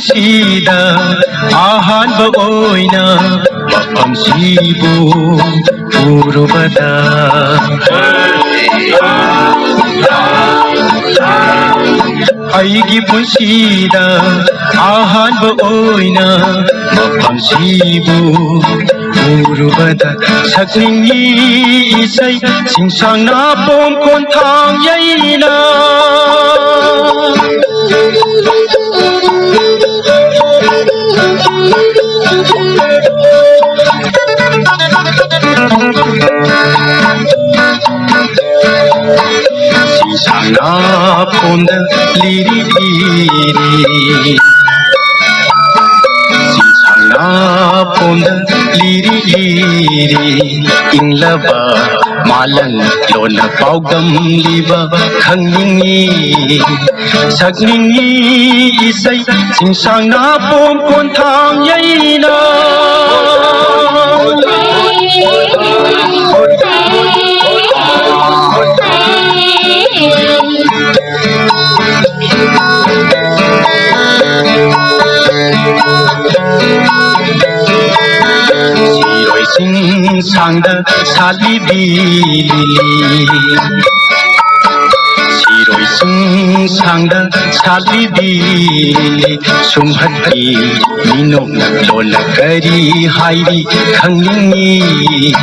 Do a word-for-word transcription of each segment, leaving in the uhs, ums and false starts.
ꯁꯤꯗ ꯑꯍꯥꯟꯕ ꯑꯣꯏꯅ ꯃꯐꯝꯁꯤꯕꯨ ꯎꯔꯨꯕꯗ ꯑꯩꯒꯤ ꯄꯨꯟꯁꯤꯗ ꯑꯍꯥꯟꯕ ꯑꯣꯏꯅ ꯃꯐꯝꯁꯤꯕꯨ ꯎꯔꯨꯕꯗ ꯁꯛꯅꯤꯡꯉꯤ ꯏꯁꯩ ꯆꯤꯡꯁꯥꯡ ꯅꯥꯄꯣꯝ ꯈꯣꯟꯊꯥꯡ ꯌꯩꯅ꯫ ꯆꯤꯡꯁꯥꯡ ꯅꯥꯄꯣꯝꯗ ꯂꯤꯔꯤ ꯂꯤꯔꯤ, ꯆꯤꯡꯁꯥꯡ ꯅꯥꯄꯣꯝꯗ ꯂꯤꯔꯤ ꯂꯤꯔꯤ, ꯏꯪꯂꯕ ꯃꯥꯂꯪ ꯂꯣꯟꯅ ꯄꯥꯎꯗꯝꯂꯤꯕ ꯈꯪꯅꯤꯡꯉꯤ, ꯁꯛꯅꯤꯡꯉꯤ ꯏꯁꯩ ꯆꯤꯡꯁꯥꯡ ꯅꯥꯄꯣꯝ ꯈꯣꯟꯊꯥꯡ ꯌꯩꯅ꯫ ꯁꯤꯔꯣꯏꯁꯤꯡ ꯁꯥꯡꯗ ꯁꯥꯠꯂꯤꯕꯤ ꯂꯤꯂꯤ, ꯁꯤꯔꯣꯏꯁꯤꯡ ꯁꯥꯡꯗ ꯁꯥꯠꯂꯤꯕꯤ ꯂꯤꯂꯤ, ꯁꯨꯝꯍꯠꯄꯤ ꯃꯤꯅꯣꯛꯅ ꯂꯣꯟꯅ ꯀꯔꯤ ꯍꯥꯏꯔꯤ ꯈꯪꯅꯤꯡꯉꯤ,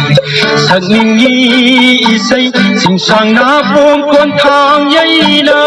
ꯁꯛꯅꯤꯡꯉꯤ ꯏꯁꯩ ꯆꯤꯡꯁꯥꯡ ꯅꯥꯄꯣꯝ ꯈꯣꯟꯊꯥꯡ ꯌꯩꯅ꯫